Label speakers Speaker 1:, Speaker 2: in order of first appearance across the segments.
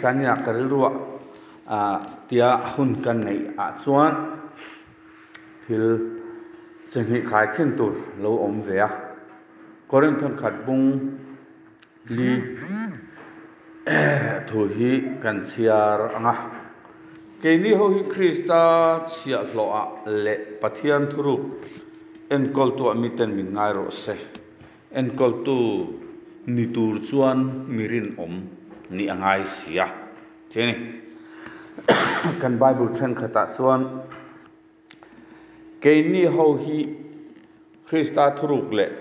Speaker 1: Zaninah ka rilruah tia hun kan neih ah chuan thil chi hnih khai khin tur lo awm ve a. Korinth thenkhat bung li thu hi kan chhiar ang a. Keini ho hi Krista chhiahhlawhah leh Pathian thuruk enkawltuah miten min ngai rawh se. Enkawltu ni tur chuan mi rinawm nih a ngai si a, tih a ni. Kan Bible thenkhatah chuan keini ho hi Krista thuruk leh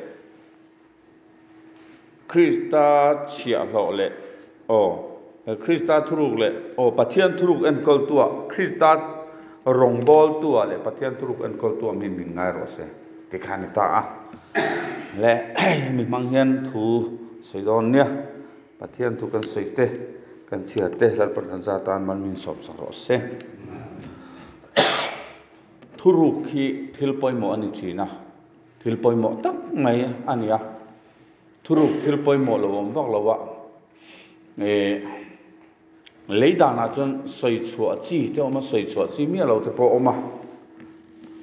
Speaker 1: Krista chhiahhlawh leh aw Krista thuruk leh aw Pathian thuruk enkawltuah Krista rawngbawltuah leh Pathian thuruk enkawltuah mi min ngai rawh se. Tikhan ni ta a le hemi hmang hian thu sawi dawn nia, Pathian thu kan sawi te, kan chhiar te Lalpan kan za tan mal min sawm sak rawh se. Thuruk hi thil pawimawh a ni thin a, thil pawimawh tak mai a ni a, thuruk thil pawimawh lo awm vak lo a, eh Lei danah chuan sawi chhuah chi te awm a, sawi chhuah chi miah lo te pawh a awm a.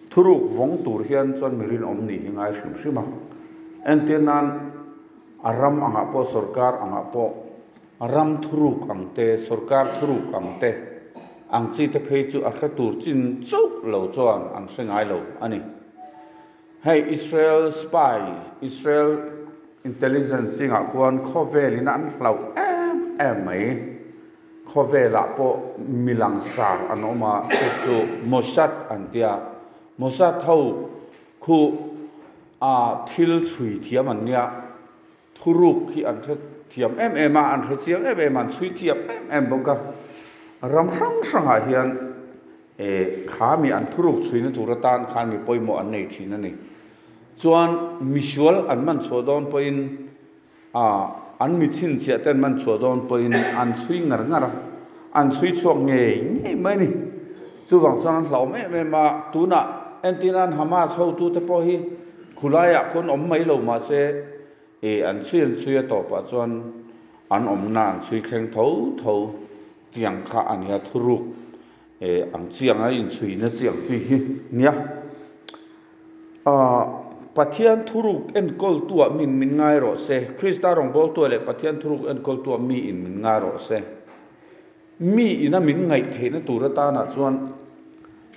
Speaker 1: Thuruk vawng tur hian chuan mi rinawm nih hi ngai hrim hrim a. Entir nan a ram angah pawh sorkar angah pawh ram thuruk ang te, sorkar thuruk ang te ang chi te phei chu a hre tur chin chauh lo chuan an hre ngai lo a ni. Hei Israel spy, Israel intelligence zingah khuan khawvelin an hlauh em em mai. Khawvelah pawh mi langsar an awm a, chu chu Mossad an tia. Mossad ho khu a thil chhui thiam an nia, thuruk hi an hre thiam em em a, an hre chiang em em a, an chhui thiam em em bawk a. Ram hrang hrangah hian E, kha mi an thuruk chhuina tur atan khan mi pawimawh an nei thin a ni. Chuan misual an man chhuah dawn pawhin, a, an mi chhinchhiah te an man chhuah dawn pawhin an chhui ngar ngar a, an chhui chhuak ngei ngei mai a ni. Chuvang chuan an hlauhawm em em a, tunah entirnan Hamas hotute pawh hi khulaiah khawn awm mai lo mahse, e, an chhui an chhui a tawpah chuan an awmna an chhui thleng tho tho tiang kha a nia thuruk. Eh ang chi anga inchhuina chi ang chi hi nia. Ah Pathian thuruk enkawltuah min min ngai rawh se, Krista rawngbawltuah leh Pathian thuruk enkawltuah mi in min ngai rawh se. Mi ina min ngaih theihna tur atanah chuan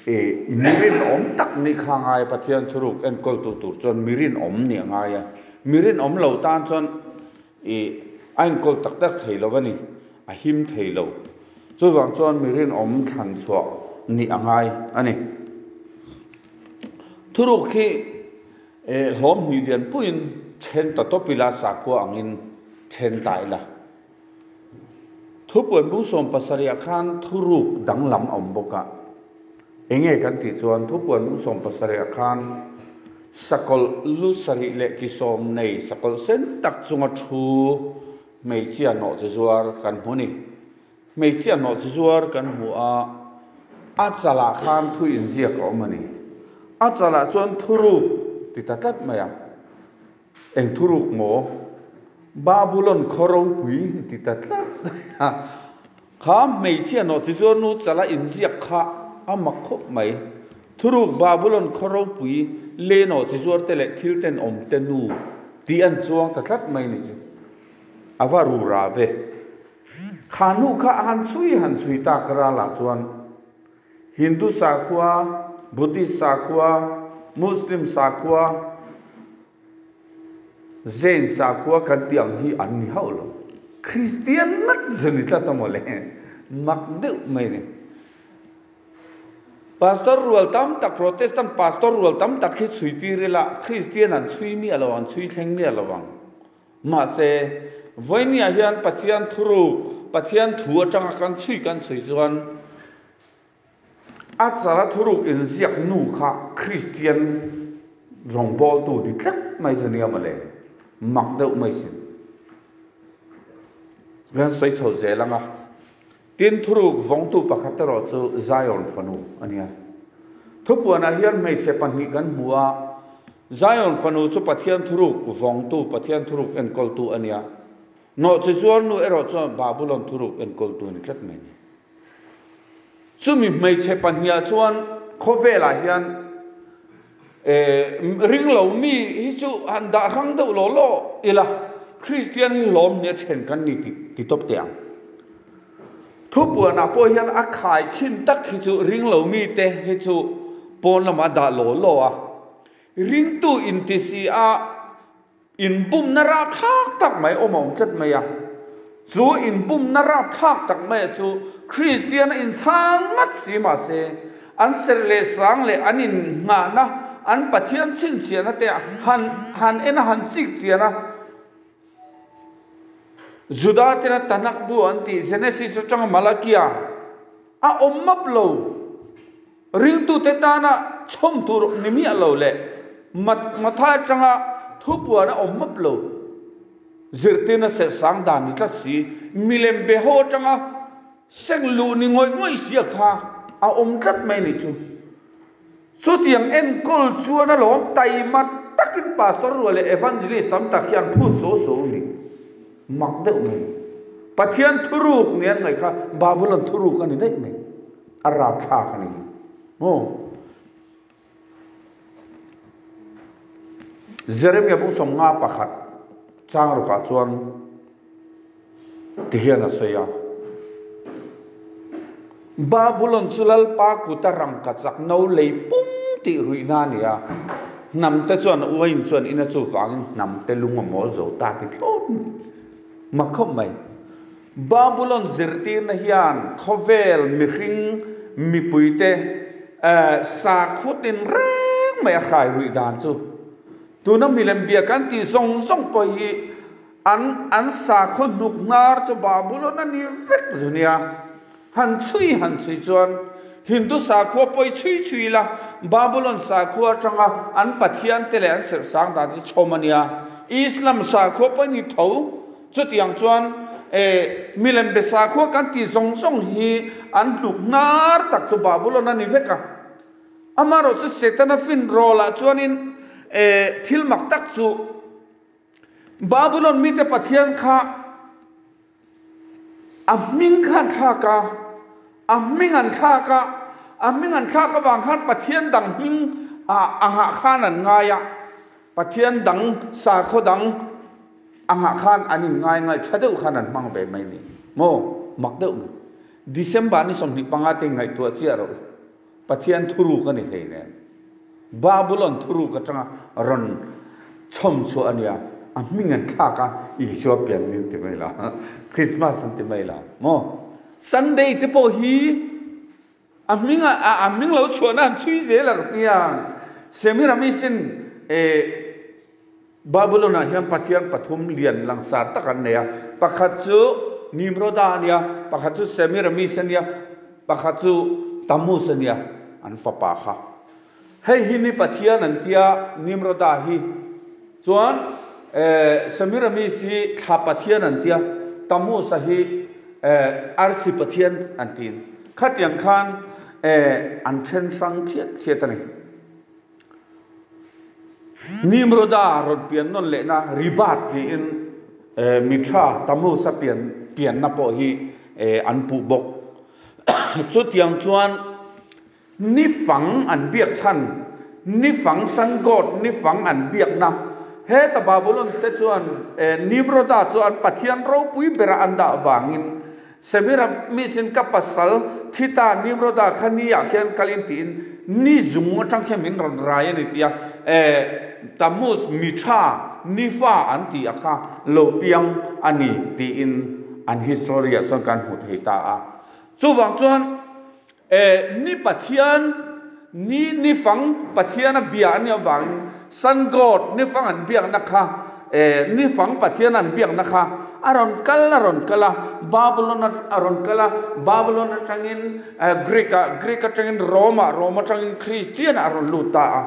Speaker 1: eh mi rinawm tak nih kha a ngai a, Pathian thuruk enkawltu tur chuan mi rinawm nih a ngai a. Mi rinawm lo tan chuan I a enkawl tak tak thei lo a ni, a him thei lo. Chuvang chuan mi rinawm thlan chhuah nih a ngai a ni. Thuruk hi hlawm hnih lian puiin then ta tawp ila, sakhua angin then ta ila. Thupuan bung 70 ah khan thuruk danglam a awm bawk a. Enge kan tih chuan thupuan bung 70 ah khan Sakawlh lu sarih leh ki sawm nei sakawlh sen tak chunga thu hmeichhia hnawh chi zuar kan hmu ni. Hmeichhia hnawh chi zuar kan hmu a, a chalah khan thu inziak a awm a ni. A chalah chuan thuruk ti ta tlat mai a. Eng thuruk maw? Babulon khaw ropui ti ta tlat mai a. Kha hmeichhia nawh chi chuan nu chala inziak kha a mak khawp mai. Thuruk Babulon khaw ropui le nawh chi zuar te leh thil tenawm te nu tih an chuang ta tlat mai ni chu. A va ru ra ve. Kha nu kha a han chhui han chhui tak ralah chuan Hindu sakhua, Buddhist sakhua, Muslim sakhua, Zain sakhua kan tih ang hi an ni hauh lo. Kristian ngat chu ni tlat a mawle. Mak deuh mai a ni. Pastor rual tam tak, Protestant pastor rual tam tak hi chhui tir ila, Kristian an chhui miah lo ang, chhui thleng miah lo ang. Mahse, vawinia hian Pathian thuruk, Pathian thu atanga kan chhui kan chhui chuan, A chara thuruk inziak nu kha Kristian rawngbawltu ni tlat mai chu nia mawle, mak deuh mai sin. Kan sawi chho zel ang a. Tin, thuruk vawngtu pakhat erawh chu Zion fanu a nia. Thupuanah hian hmeichhe pahnih kan hmu a, Zion fanu chu Pathian thuruk vawngtu, Pathian thuruk enkawltu a nia. Nawhchi zuar nu erawh chuan Babulon thuruk enkawltu a ni tlat mai a ni. Chumi hmeichhe pahniha chuan khawvelah hian ring lo mi hi chu han dah hrang deuh law law ila, Kristian hi hlawm nia then kan ni ti tawp teh ang. Thupuanah pawh hian a khai khin tak hi chu ring lo mite hi chu pawn lamah dah law law a, ringtu inti si a, Inbumna rapthlak tak mai awm a awm tlat mai a. Chu inbumna rapthlak tak maia chu Kristiana inchhang ngat si mahse, an serh leh sang leh an innghahna, an Pathian chhinchhiahna te han han en a, han chik chian a. Juda tena Tanakh bu an tih Genesis atanga Malakia a awm map lo. Ringtute tana chhawm tur ni miah lo leh Mathai atanga thupuan a awm map lo. Zirtirna serh sang dan ni tlat si, milem be ho atanga seng luh ni ngawih ngawih sia kha a awm tlat mai ni chu. Chutiang enkawl chuan alawm taima takin Pastor rual leh Evangelist tam tak hi an phut so so ni. Mak deuh mai. Pathian thuruk ni an ngaih kha Babulon thuruk a ni daih mai. A rapthlak a ni maw? Jeremia bung 51 chang rukah chuan tihian a sawi a, Babulon chu Lalpa kuta rangka chak no lei pum tih ruihna a ni a, hnamte chuan uain chuan ina chuvangin hnamte lung a mawl zo ta ti thlawt mai. Mak khawp mai. Babulon zirtirna hian khawvel mihring mipuite sakhaw tinreng mai a hrai ruih dan chu tuna milem bia kan tih zawng zawng pawh hi an an sakhaw hnuk hnar chu Babulon a ni vek zu nia. Han chhui han chhui chuan Hindu sakhua pawh i chhui chhui ila Babulon sakhua atanga an pathian te leh an serh sang dan chu chhawm a nia. Islam sakhua pawh i ni tho. Chutiang chuan e milem be sakhua kan tih zawng zawng hi an hluk hnar tak chu Babulon a ni vek a. Amaherawh chu Setana fin rawlah chuanin e thil mak tak chu Babulon mite pathian kha A hming kha an thlak a, a hming an thlak a, a hming an thlak avang khan Pathian dang hming angah khan an ngai a, Pathian dang sakhaw dang angah khan an inngai ngai tha deuh khan an hmang ve mai ni maw? Mak deuh mai. December ni 25 te ngaihtuah chiah rawh u. Pathian thuruk a ni hlei nen. Babulon thuruk atanga rawn chhawm chhuah a nia, a hming an thlak a, Isua pian ni an ti mai la, Christmas an ti mai la maw? Sunday te pawh hi a hming a hming lo chhuahna an chhui zel ang nia. Semiramisin eh Babylon-ah hian pathian pathum lian langsar tak an nei a, pakhat chu Nimroda a nia, pakhat chu Semiramis a nia, pakhat chu Tammuz a nia, an fapa kha. Hei hi ni pathian an tia Nimroda hi, chuan Semiramis hi thla pathian an tia, Tammuz-a hi arsi pathian an tiin. Khatiang khan an then hrang thiat thiat a ni. Nimroda rawn pian nawn lehna Ribat tiin Mithra Tammuz-a pian pianna pawh hi an puh bawk. Chutiang chuan nifang an biak chhan, nifang sun god nifang an biakna heta Babulon te chuan Nimroda chu an pathian ropui bera an dah vangin Semiramis-in ka pasal thi ta Nimroda kha ni ah khian kalin tiin ni zung atang khian min rawn rai a ni tia Tammuz mi tha ni fa an ti a kha lo piang a ni tiin an history ah chuan kan hmu thei ta a. Chuvang chuan Ni Pathian, ni nifang Pathian a bia an nih avangin Sun God nifang an biakna kha nifang Pathian an biakna kha a rawn kal a rawn kal a, Babylon a rawn kal a, Babylon atangin Greek ah, Greek atangin Rome ah, Rome atangin Christian ah a rawn lut ta a.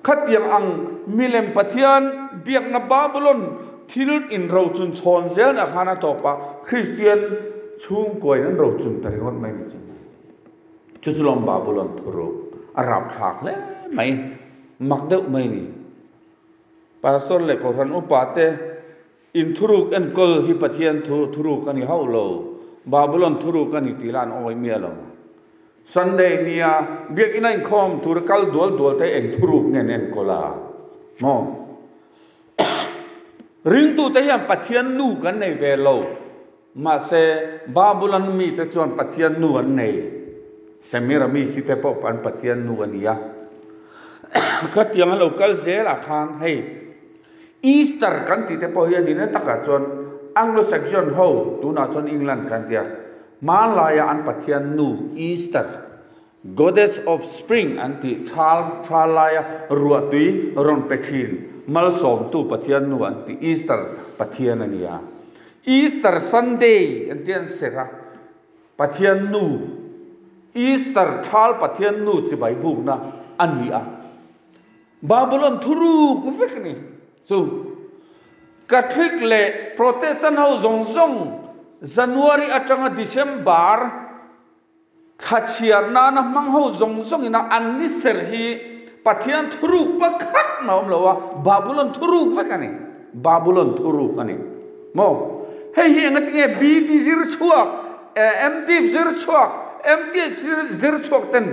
Speaker 1: Khatiang ang milem Pathian biakna Babulon thil inrochun chhawn zelna khan a tawp a, Kristian chhungkuain an rochun ta ringawt mai ni chu. Chu chu lawm Babulon thuruk a rapthlak hle mai, mak deuh mai ni. Pastor leh Kohhran upa te. In thuruk enkawl hi Pathian thu thuruk a ni hauh lo, Babulon thuruk a ni tih lah an awi miah lo. Sunday nia biakinn a inkhawm tur kal dual dual te eng thuruk nge an enkawl a maw? Ringtute hian Pathian nu kan nei ve lo, mahse Babulon mite chuan Pathian nu an nei. Semiramis-i te pawh an Pathian nu a ni a. Khatiang a lo kal zelah khan hei Easter kan tih te pawh hi a nihna takah chuan Anglo-Saxon ho, tunah chuan England kan tia, hmanlaia an pathian nu Easter, Goddess of Spring an tih thal thal laia ruahtui rawn pe thin malsawmtu pathian nu an tih Easter pathian a ni a. Easter Sunday an tih an serh a, Pathian nu, Easter thal pathian nu chibai bukna a ni a. Babulon thuruk vek a ni. Chu Catholic leh Protestant ho zawng zawng January atanga December thla chhiar nana hmang ho zawng zawng ina an ni ser hi Pathian thuruk pakhat mah a awm lo a, Babulon thuruk vek a ni. Babulon thuruk a ni. Maw? Hei hi engati nge BD zir chhuak, MD zir chhuak, MTH zir chhuak ten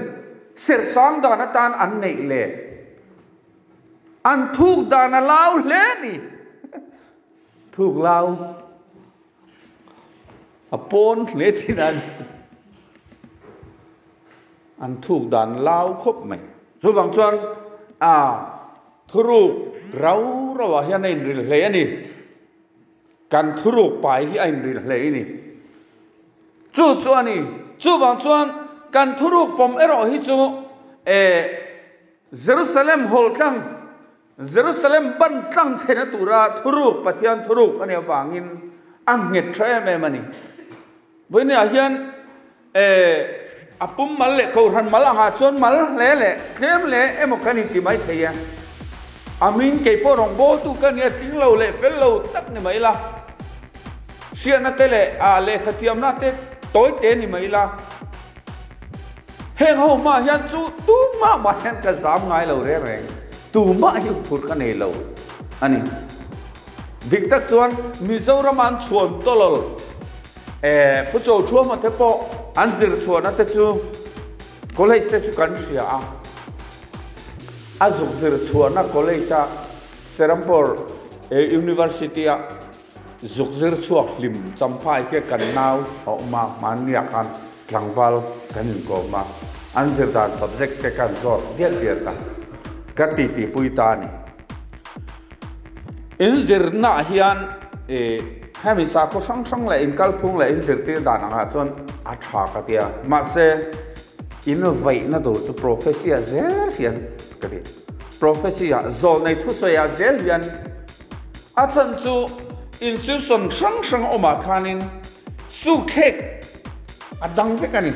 Speaker 1: Serhsang dan atan an neih le an thuk dan a lau hle a ni. Thuk lau a pawn hle thin a ni. An thuk dan lau khawp mai. Chuvang chuan a thuruk rau rau ah hian a inril hle a ni. Kan thuruk pai hi a inril hle i ni. Chu chu a ni. Chuvang chuan kan thuruk pawm erawh hi chu e Jerusalem hawl tlang, Jerusalem ban tlang theihna tura thuruk, Pathian thuruk a nih avangin a nghet tha em em a ni. Vawinia hian E, a pum mal leh kohhran mal angah chuan mal hle leh tlem leh emaw kan inti mai thei e. A min kei pawh rawngbawltu ka nia tling lo leh fel lo tak ni mai la. Hriatna te leh a lehkha thiamna te tawi te ni mai la. Heng ho hmaah hian chu tumah mah hian ka zam ngai lo reng reng. Tumah hi phur ka nei lo a ni. Dik tak chuan Mizoram an chhuan tawlawl. E, Pu Chawlthuama te pawh an zir chhuahna te chu college te chu kan hria a, a zuk zir chhuahna college a Serampore University a zuk zir chhuak hlim Champhai khi kan nau a awm a, hmannia khan tlangval kan inkawm a, an zir dan subject te kan zawt diat diat a, ka titi pui ta a ni. In zirnaah hian ih hemi sakhaw hrang hrang leh in kalphung leh in zirtir dan angah chuan a tha ka ti a, mahse in vaihna tur chu prophecy ah zel hian ka ti. Prophecy ah zawlnei thusawi ah zel hian a chhan chu institution hrang hrang awmah khanin sukhek A dang vek a ni.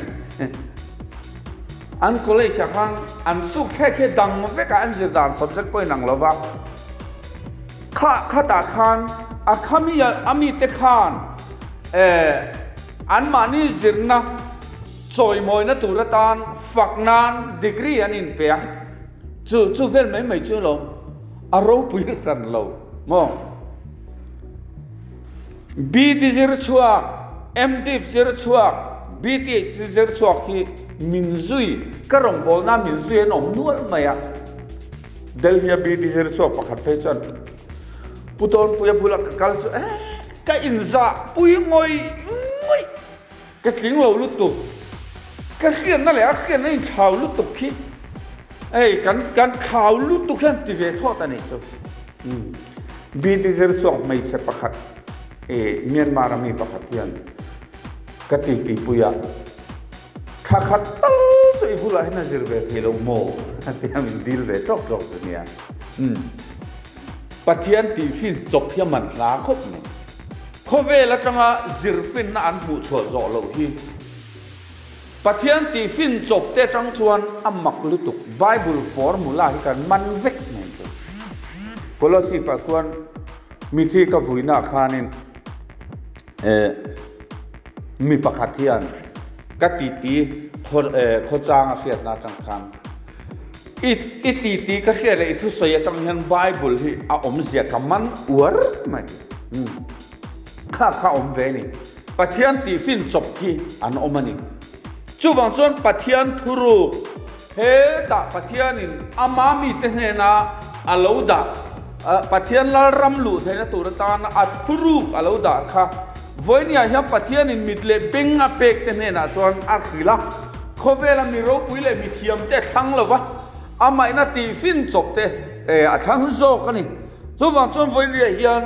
Speaker 1: An college ah khan an suk thlek hi dang vek a, an zir dan subject pawh inang lo va. Kha khatah khan a khami a mite khan eh anmahni zirna chawimawina tur atan fak nan degree an inpe a. Chu chu vel mai mai chu alawm a ropui hran lo maw. BD zir chhuak, MDiv zir chhuak, BTH zir chhuak hi min zui, ka rawngbawlna min zui an awm nual mai a. Delhi-a BD zir chhuak pakhat phei chuan Pu Tawnpuia bula ka kal chu eh ka inzah pui ngawih ngawih. Ka tling lo lutuk. Ka hriatna leh a hriatna inthlau lutuk khi hei kan kan thlau lutuk hian ti ve thlawt a nih chu. BD zir chhuak hmeichhe pakhat i Myanmar a mi pakhat hian ka titi pui a, thla khat tal chu i bulah hian a zir ve thei lo maw tia min dil ve tawk tawk chu nia. Pathian tihfin chawp hi a man hla khawp mai. Khawvel atanga zirfinna an hmuh chhuah zawh loh hi Pathian tihfin chawp te atang chuan a mak lutuk. Bible formula hi kan man vek mai chu. Kolosip ah khuan mithi ka vuina ah khanin eh mi pakhat hian ka titi khawchang a hriatna atang khan I i titi ka hriat leh i thusawi atang hian Bible hi a awmzia ka man uar mai. Umm. Kha kha awm ve a ni. Pathian tihfin chawp khi an awm a ni. Chuvang chuan Pathian thuruk hetah Pathianin ama mite hnena a lo dah, Pathian Lalram luh theihna tur atana a thuruk a lo dah kha vawinia hian Pathianin mit leh beng a pek te hnenah chuan a hrilh a, khawvela mi ropui leh mi thiamte a thlang lo va, amahina tihfin chawp te a thlang zawk a ni. Chuvang chuan vawinia hian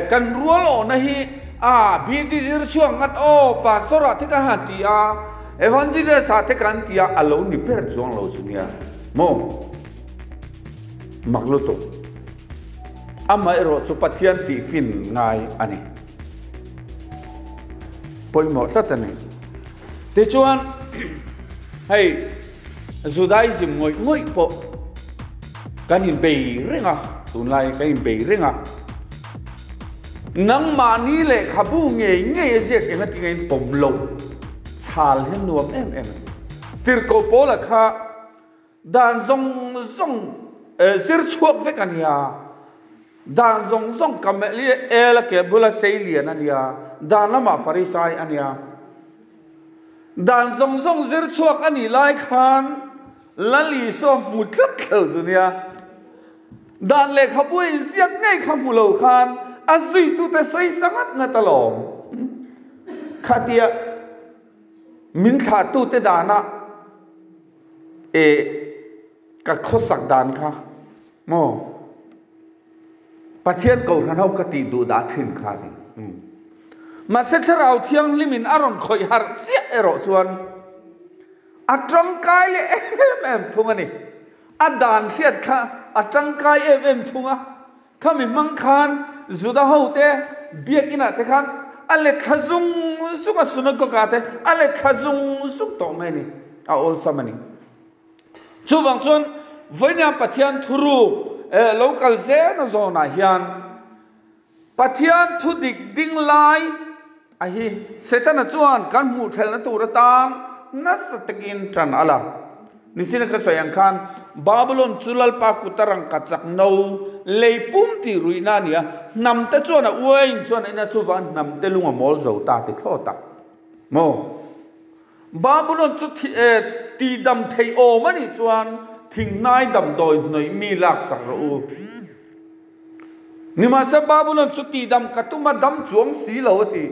Speaker 1: kan rual awhna hi a BD zir chhuak ngat aw Pastor ah te kan han ti a, Evangelist ah te kan ti a, a lo ni ber chuang lo chu nia maw? Mak lutuk. Amaherawh chu Pathian tihfin ngai a ni. Pawimawh tlat a ni. Tichuan hei Judaism ngawih ngawih pawh kan inbei reng a, tunlai kan inbei reng a. Nangmahni lehkhabu ngei ngei a ziak eng atinga in pawm loh chhal hian nuam em em a ni. Tirhkoh Paula kha dan zawng zawng zir chhuak vek a nia, dan zawng zawng Gamaliel a ke bula sei lian a nia, dan lamah Farisai a nia. Dan zawng zawng zir chhuak a nih lai khan Lal Isua hmu tlat lo chu nia. Dan lehkhabu a inziak ngei kha hmu lo khan a zuitute sawi sa ngat ngat alawm. Khatia min thlahtute dana e ka khawsak dan kha maw Pathian kohhran ho ka tih duh dah thin kha ni. Mahse Thlarau Thianghlimin a rawn khawih harh chiah erawh chuan a tangkai leh em em thung a ni. A dan hriat kha a tangkai em em thung a. Khami hmang khan Juda hote biakinah te khan a let thla zung zung a, synagogue ah te a let thla zung zung tawh mai a ni, a awlsam a ni. Chuvang chuan vawinia Pathian thuruk lo kal zelna zawnah hian Pathian thu dik ding lai a hi Setana chuan kan hmuh thelna tur atan nasa takin tan a la. Nichina ka sawi ang khan Babylon chu Lalpa kuta rangka chak no lei pum tih ruihna a ni a, hnam te chuan a uain chuan a in a, chuvang hnam te lung a mawl zo ta ti thlawt a maw? Babylon chu tihdam theih awm a nih chuan thinghnai damdawi hnawih mi laksak rawh u. Nimahse Babylon chu tihdam ka tum a dam chuang si lo a ti.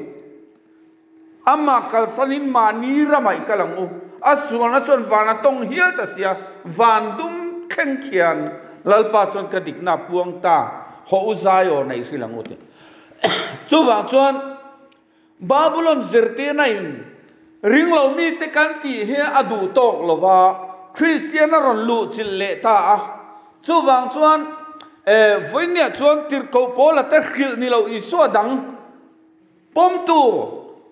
Speaker 1: Amah kalsanin mahni ramah i kal ang u. A sualna chuan van a tawng hial ta sia, van dum thleng khian Lalpa chuan ka dikna a puang ta, hawh u zai aw neih hrilh ang u ti. Chuvang chuan Babylon zirtirna in ringlo mite kan tih hi a duh tawk lo va, Kristian a rawn luh chilh leh ta a. Chuvang chuan vawinia chuan tirhkoh Paula te hrilh ni lo Isua dang pawmtu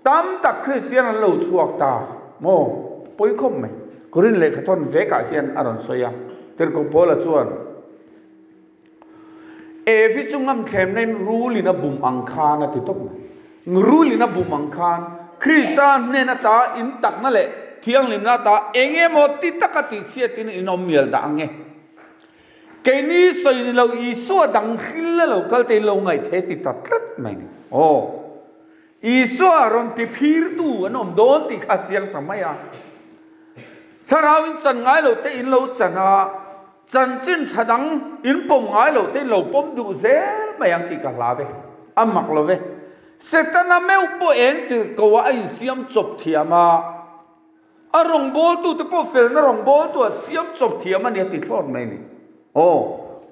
Speaker 1: tam tak Kristian an lo chhuak ta maw? Pawi khawp mai. Korin lehkhathawn vekah hian a rawn sawi a, tirhkoh Paula chuan. Evi chu ngamthlemna in rul in a bum ang khan a ti tawp mai. Rul in a bum ang khan Krista hnen ata in takna leh thianghlimna ata eng emaw ti taka tihchhiat in in awm mial dah ang e. Keini sawi ni lo Isua dang hril a lo kal te in lo ngaihthei ti ta tlat mai ni. Aw. Isua rawn ti phirtu an awm dawn tih kha a chiang ta mai a. Thlarau in chan ngai lo te in lo chan a. Chanchin tha dang in pawm ngai lo te in lo pawm duh zel mai ang tih ka hla ve. A mak lo ve. Setana meuh pawh eng tir ko ah a insiam chawp thiam a, a rawngbawltu te pawh felna rawngbawltu a siam chawp thiam a ni a ti thlawt mai a ni. Aw,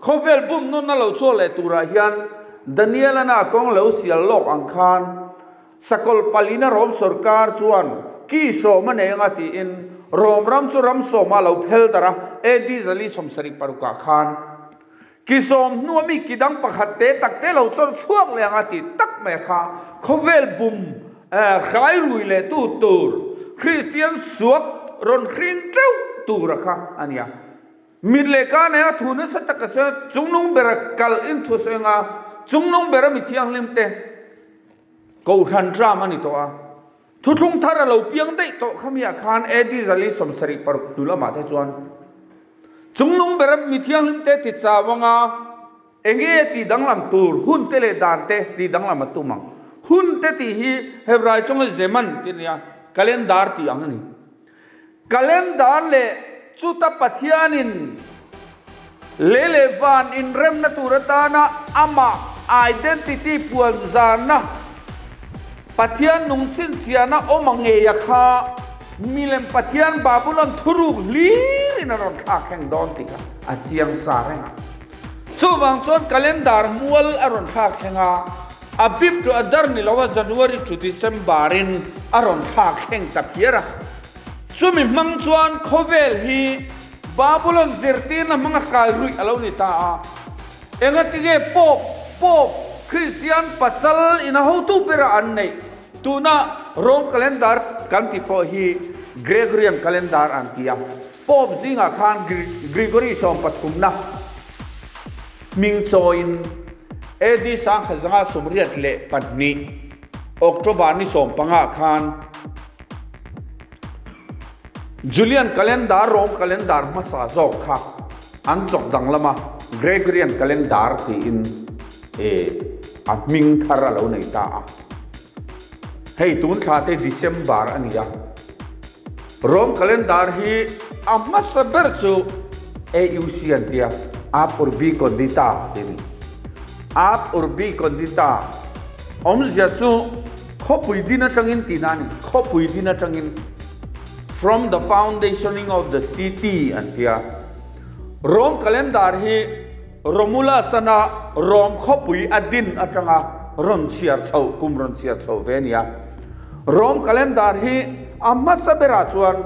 Speaker 1: khawvel bum nawn a lo chhuak leh turah hian Daniel-a na kawng lo sial lawk ang khan Sakawlh palina Rom sorkar chuan ki sawm a nei anga tiin Rom ram chu ram sawmah a lo phel darh a, AD 476 ah khan ki sawm hnua mi ki dang pakhat te tak te lo chawr chhuak leh anga tih tak mai kha khawvel bum hrai rui leh tu tur Kristian suak rawn hring teuh tura kha a nia. Mit leh ka nei a thu nasa tak a sawi a, chungnung bera kal in thu a sawi anga chungnung bera mi thianghlim te Kohhran ram a ni tawh a, thuthlung thar a lo piang daih tawh khamiah khan AD 476 hnu lamah te chuan chungnung bera mi thianghlim te ti chau anga. Enge tih danglam tur hun te leh dan te tih danglam a tum ang. Hun te tih hi Hebrai tawnga zeman tih a ni a, calendar tih ang a ni. Calendar leh chuta Pathianin lei leh van inremna tur atana amah identity puan zarna Pathian nung chhinchhiahna awm a ngei a kha milem Pathian Babulon thuruk hlirin a rawn thlak thleng dawn tih kha a chiang sa reng a. Chuvang chuan calendar mual a rawn thlak thleng a, Abib to Adar ni lo a January to December in a rawn thlak thleng ta phiar a. Chumi hmang chuan khawvel hi Babulon zirtirna hmanga kai ruih a lo ni ta a. Engatinge Pope, Pope, Kristian pachal ina hotu bera an neih? Tuna Rome calendar kan tih pawh hi Gregorian calendar an ti a. Pope zingah khan Gregory sawmpathumna hming chawiin AD 1982, October ni sawmpangah khan Julian calendar, Rome calendar hmasa zawk kha an chawk danglam a, Gregorian calendar tiin a hming thar a lo nei ta a. Hei tun thla te December a ni a. Rome calendar hi a hmasa ber chu AUC an tia, Ab Urbi Condita tih a ni. Ab Urbi Condita awmzia chu khawpui din atangin tihna a ni, khawpui din atangin, from the foundationing of the city an tia. Rome calendar hi Romulus-ana Rome khawpui a din atanga rawn chhiar chhoh kum rawn chhiar chhoh ve a ni a. Rome calendar hi a hmasa berah chuan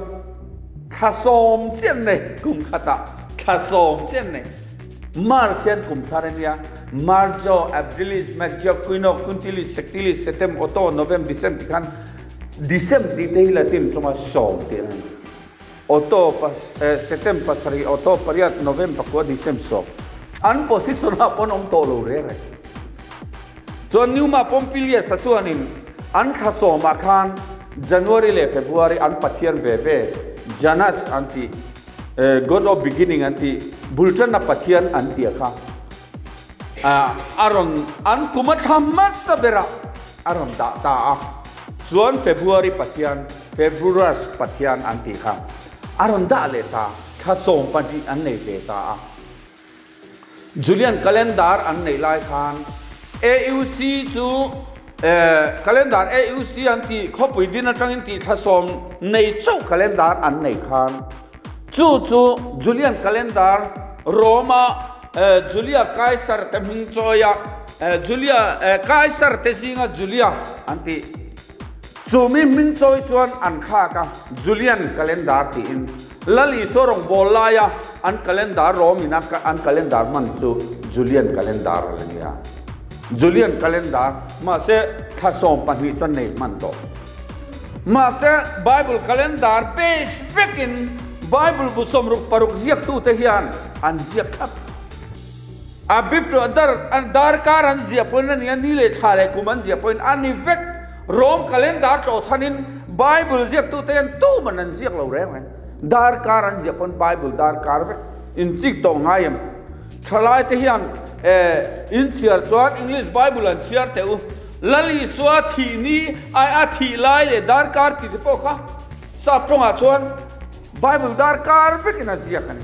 Speaker 1: thla sawm chiah an nei, kum khatah thla sawm chiah an nei. March hian kum thar a nia, Marzo, Aprilis, Maggio, Quino, Quintilis, Sextilis, Septem, Otto, Novem, Decem ti khan Decem tih te hi Latin tawnga sawm tih a ni. Auto Setem pasarih, Auto pariat, Novem pakua, Decem sawm. An position ah pawn awm tawh lo reng reng. Chuan Numa Pompilius a chuanin an thla sawmah khan January leh February an pathian ve ve Janus an tih, God of beginning an tih, bul tanna pathian an tih a kha a rawn an kum a thla hmasa berah a rawn dah ta a. Chuan February pathian, Februarus pathian an tih kha a rawn dah leh ta, thla 12 an nei ve ta a. Julian calendar an neih lai khan AUC chu calendar AUC an tih khawpui din atangin tih thla sawm nei chauh calendar an nei khan chu chu Julian calendar Rome-a Julia Kaisar te hming chawia Julia Kaisar te zinga Julia an tih chu mi hming chawi chuan an thlak a, Julian calendar tiin. Lal Isua rawngbâwl laia an calendar Rome ina an calendar hman chu Julian calendar a la nia. Julian calendar mahse thla 12 chuan nei hman tawh. Mahse Bible calendar base vekin Bible bu 66 ziaktute hian an ziak thlap. A bip chu a dar darkar an ziah pawhin a ni a, ni leh thla leh kum an ziah pawhin a ni vek. Rome calendar tlawh chhanin Bible ziaktute hian tuman an ziak lo reng reng. Darkar an ziah pawn Bible darkar vek inchik tawh ngai em? Thalaite hian in chhiar chuan English Bible an chhiar teh u. Lal Isua thih ni ai a thih lai leh darkar tih te pawh kha sap tawngah chuan Bible darkar vekin a ziak a ni.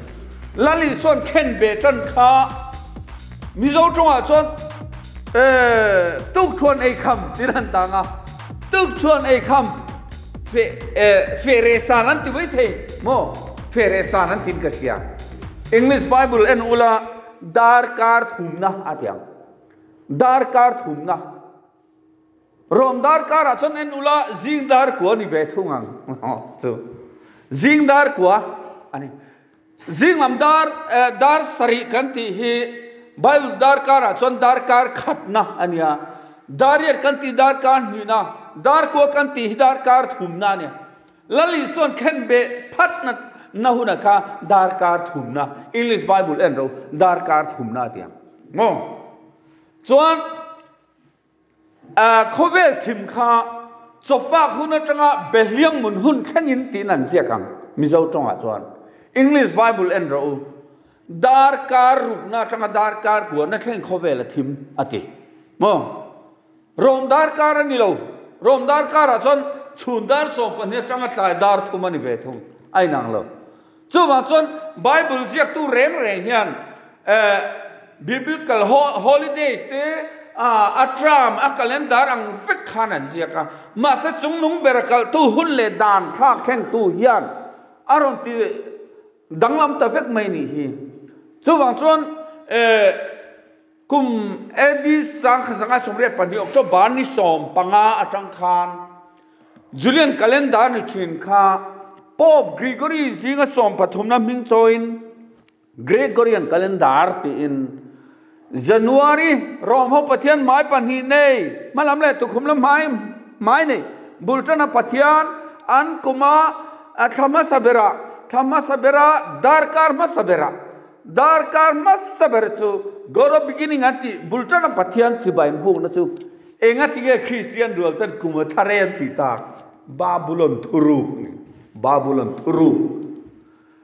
Speaker 1: Lal Isua'n khen ve tan kha Mizo tawngah chuan Tukṭhuan ei kham tiin an tang a, Tukṭhuan ei kham feh san an ti mai thei maw? Feh san an tiin ka hria. English Bible en ula darkar thumna a ti ang. Darkar thumna. Rom darkarah chuan en ula zing dar kua ni ve thung ang chu. Zing dar kua a ni. Zing lam dar dar sarih kan tih hi Bible darkarah chuan darkar khatna a nia. Dar riat kan tih darkar hnihna, dar kua kan tih hi darkar thumna a nia. Lal Isua'n khen beh phatna na huna kha darkar thumna, English Bible en ro, darkar thumna a ti ang. Maw? Chuan Khawvel thim kha chawfak hun atanga behliang mun hun thlengin tiin an ziak ang Mizo tawngah chuan. English Bible en rawh u. Darkar rukna atanga darkar kuahna thleng khawvel a thim a ti. Maw? Rom darkar a ni lo. Rom darkarah chuan chhun dar 12 atanga tlai dar thum a ni ve thung. A inang lo. Chuvang chuan Bible ziaktu reng reng hian Biblical holidays te a term, a calendar ang vek khan an ziak a. Mahse chungnung ber a kalhtu hun leh dan thlak thlengtu hian a rawn ti Danglam ta vek mai nih hi. Chuvang chuan kum AD 1922 October ni 15 atang khan Julian calendar ni thin kha Pope Gregory zinga sawmpathumna hming chawiin Gregorian calendar tiin January Rome ho Pathian hmai pahnih nei hmalam leh tukhum lam hmai hmai nei bul tana Pathian an kuma a thla hmasa berah thla hmasa bera darkar hmasa berah darkar hmasa ber chu God of beginning an tih bul tana Pathian chibai inbukna chu enga tinge Kristian rual ten kum a thar e an tih tak Babulon thuruk a ni Babulon thuruk.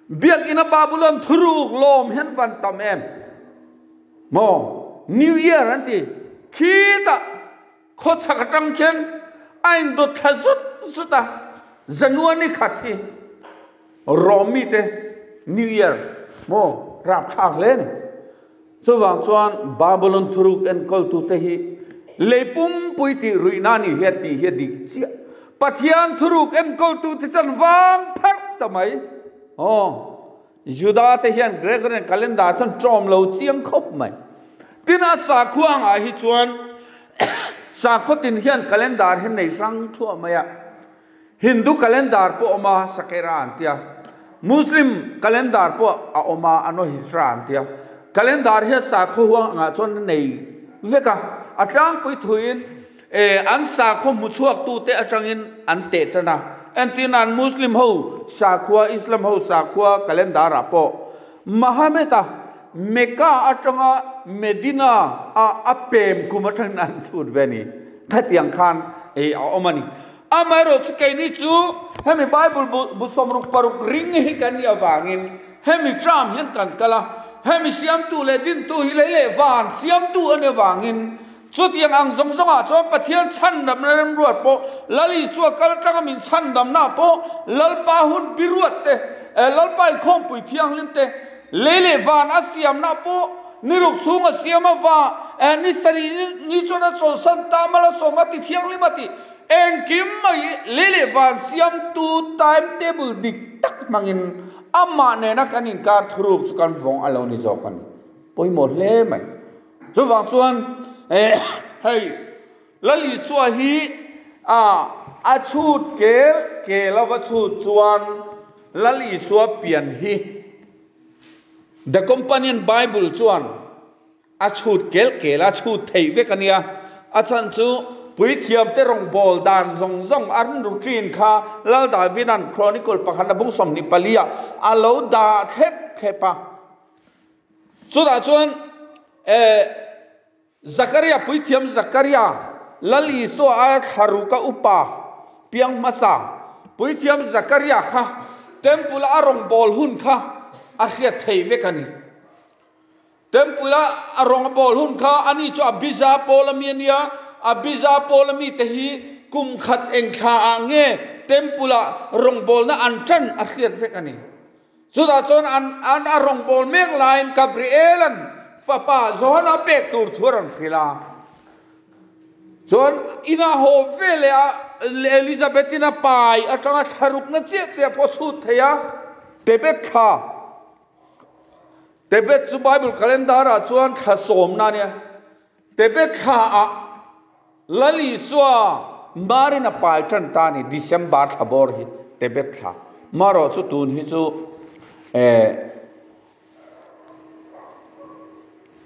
Speaker 1: Biakinn a Babulon thuruk lawm hian van tam em? Maw? New Year an ti. Khitah khawchhak atang khian a indawt thla zut zut a, January khat hi Rom mite New Year maw rapthlak hle a ni. Chuvang chuan Babulon thuruk enkawltute hi lei pumpui tih ruihna a nih hi a tih hi a dik chiah. Pathian thuruk enkawltute chuan vang pharh ta mai. Aw, Juda te hian Gregorian calendar chuan ṭawm lo chiang khawp mai. Tin, a sakhua angah hi chuan sakhaw tin hian calendar hi nei hrang thluah mai a. Hindu calendar pawh a awm a, Sakera an tia. Muslim calendar pawh a awm a, Ano Hijra an tia. Calendar hi a sakhaw huang angah chuan a nei vek a. A tlangpui thuin an sakhaw hmu chhuaktute atangin an teh tan a. Entirnan Muslim ho sakhua, Islam ho sakhua calendar ah pawh Mahamed-a Mecca atanga Medina a a pem kum atangin an chhut ve a ni. Khatiang khan a awm a ni. Amaherawh chu keini chu hemi Bible bu 66 ring hi kan nih avangin hemi term hian kan kal a, hemi siamtu leh dintu hi lei leh van siamtu a nih avangin chutiang ang zawng zawngah chuan Pathian chhandamna remruat pawh Lal Isua kal tlanga min chhandamna pawh Lalpa hun biruat te, Lalpa inkhawmpui thianghlim te, lei leh van a siamna pawh ni ruk chhung a siam a va, ni sarih ni chuan a chawlhsan ta malsawm a ti thianghlim a ti. Engkim mai lei leh van siamtu time table dik tak hmangin amah nena kan inkar thuruk chu kan vawng a lo ni zawk a ni. Pawimawh hle mai. Chuvang chuan hei Lal Isua hi a chhut kel kel a va chhut chuan Lal Isua pian hi The Companion Bible chuan A chhut kel kel a, chhut theih vek a nia. A chhan chu puithiamte rawngbâwl dan zawng zawng an routine kha Lal Davida'n Chronicle pakhat a bung 24 ah a lo dah thlep thlep a. Chutah chuan eh Zakaria, puithiam Zakaria, Lal Isua aia thlaruka upa piang hmasa puithiam Zakaria kha temple a rawngbâwl hun kha a hriat theih vek a ni. Temple-a a rawng a bawl hun kha ani chu Abijah pawl ami a nia, Abijah pawl ami te hi kum khat eng thla ah nge Temple-a rawngbawlna an tan a hriat vek a ni. Chutah chuan an an a rawngbâwl mek laiin Gabriel-a'n fapa Johana pek tur thu a rawn hrilh a. Chuan inah haw ve leh a Elizabeth-in a pai atanga thlarukna chiah chiah pawh a chhut thei a, Tebet thla. Tebet chu Bible calendar ah chuan thla sawmna a nia. Tebet thla ah Lal Isua Marin a pai tan ta a ni, December thla bawr hi Tebet thla. Marawh chu tun hi chu eh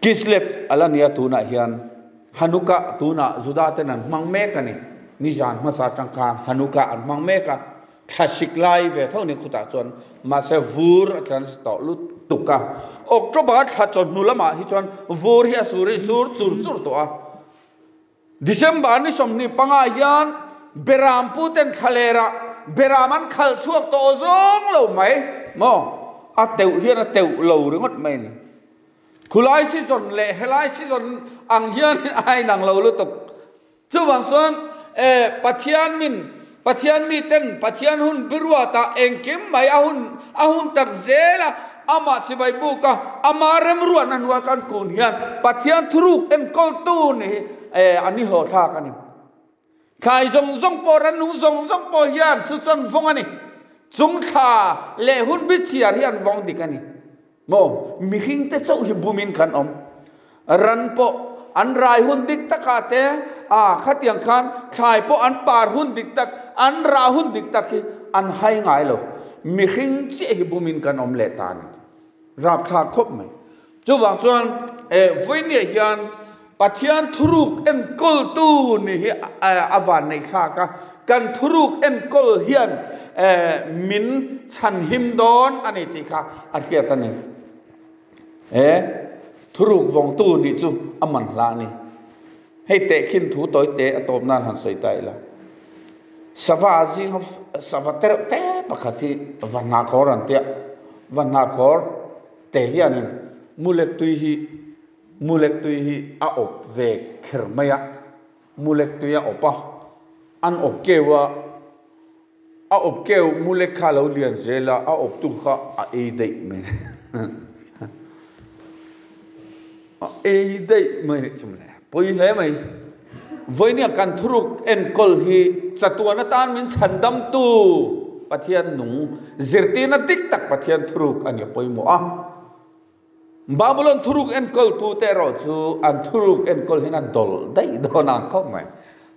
Speaker 1: Kislev a la nia tunah hian Hanukkah tunah Juda ten an hmang mek a ni. Nizan hmasa atang khan Hanukkah an hmang mek a. Thlasik lai ve tho ni khutah chuan mahse vur a tlan tawh lutuk a. October thla chawhnu lamah hi chuan vur hi a sur hi sur chur chur tawh a. December ni 25 hian Beram pu ten thlalerah Beram an khalh chhuak tawh zawng lo mai maw? A teuh hian a teuh lo ringawt mai a ni. Khulai season leh helai season ang hian a inang lo lutuk. Chuvang chuan Pathian min, Pathian miten Pathian hun biruatah engkim mai a hun a hun tak zel a, amah chibai buk a, ama remruatna hnuai kan kun hian Pathian thuruk enkawltu ni hi a ni hlawhthlak a ni. Thlai zawng zawng pawh, rannung zawng zawng pawh hian chu chuan vawng a ni. Chung thla leh hun bi chhiar hi an vawng dik a ni. Maw? Mihringte chauh hi bumin kan awm. Ran pawh an rai hun dik takah te, a khatiang khan thlai pawh an par hun dik tak, an rah hun dik tak hi an hai ngai lo. Mihring chiah hi bumin kan awm leh ta a ni. Rapthlak khawp mai. Chuvang chuan vawinia hian Pathian thuruk enkawltu ni hi a van neih thlak a, kan thuruk enkawl hian min chhanhim dawn a ni tih kha a hriat a ni. He thuruk vawngtu nih chu a man hla a ni. Hei tehkhin thu tawi te a tawp nan han sawi ta ila. Sava zinga sava tereuh te pakhat hi Vahnahkhawr an tia, Vahnahkhawr te hianin mulek tui hi Mulek tui hi a awp ve kher mai a, mulek tui a awp a, an awp keu a, a awp keu mulek kha a lo lian zel a, a awp tu kha a ei daih mai a ei daih mai nih chu mawle, pawi hle mai. Vawinia kan thuruk enkawl hi chatuan atan min chhandamtu Pathian nung zirtirna dik tak Pathian thuruk a ni a pawimawh a. Babulon thuruk enkawltute erawh chu an thuruk enkawl hian a dawlh daih dawn ang khawp mai.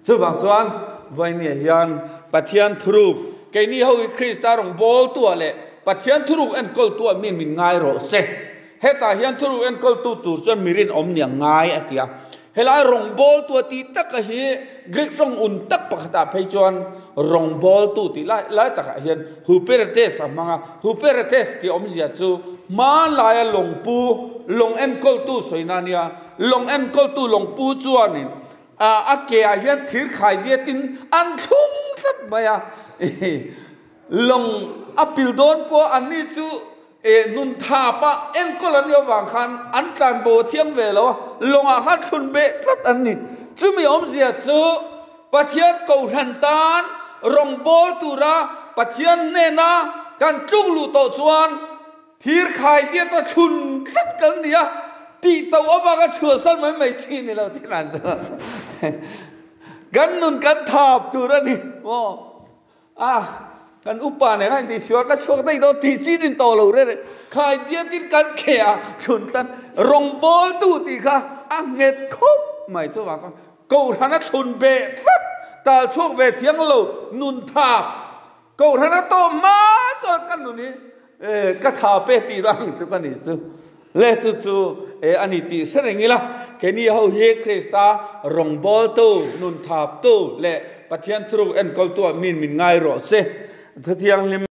Speaker 1: Chuvang chuan Vainia hian Pathian thuruk, keini ho hi Krista rawngbawltuah leh Pathian thuruk enkawltuah mi min ngai rawh se. Hetah hian thuruk enkawltu tur chuan mi rinawm nia ngai a ti a. Helai rawngbawltu a tih taka hi Greek tawng un tak pakhatah phei chuan rawngbawltu tih lai lai takah hian huperetes a hmang a, huperetes tih awmzia chu hmanlaia lawngpu, lawng enkawltu sawina a nia. Lawng enkawltu lawngpu chuanin a ke ah hian thir khai diatin an thlung tlat mai a, lawng a pil dawn pawh anni chu E nun thapa enkawl an nih avang khan an tlanbo a thiang ve lo a, lawngah khan thlun beh tlat an ni. Chumi awmzia chu Pathian Kohhran tan rawngbâwl tura Pathian hnena kan tluk luh tawh chuan thir khai diata thlun tlat kan ni a, tih to avanga chhuahsan mai mai chi ni lo tih dan chu kan nun kan thap tur a ni maw. A, kan upa nen a intih sual ka chhuak daih dawn tih chin in tawh lo reng reng. Khai diatin kan kheh a, chhun tlat rawngbawltu tih kha a nghet khawp mai chuvang chuan Kohhran a thlun beh tlat, tal chhuak ve thiang lo nun thap Kohhran a tawh hma chuan ka nun hi ka tha pe tih la ang tluk a nih chu. Le chu chu e a ni tih hre reng ila, keini ho hi Krista rawngbawltu, nunthaptu leh Pathian thuruk enkawltuah min min ngai rawh se. Thuthianghlim.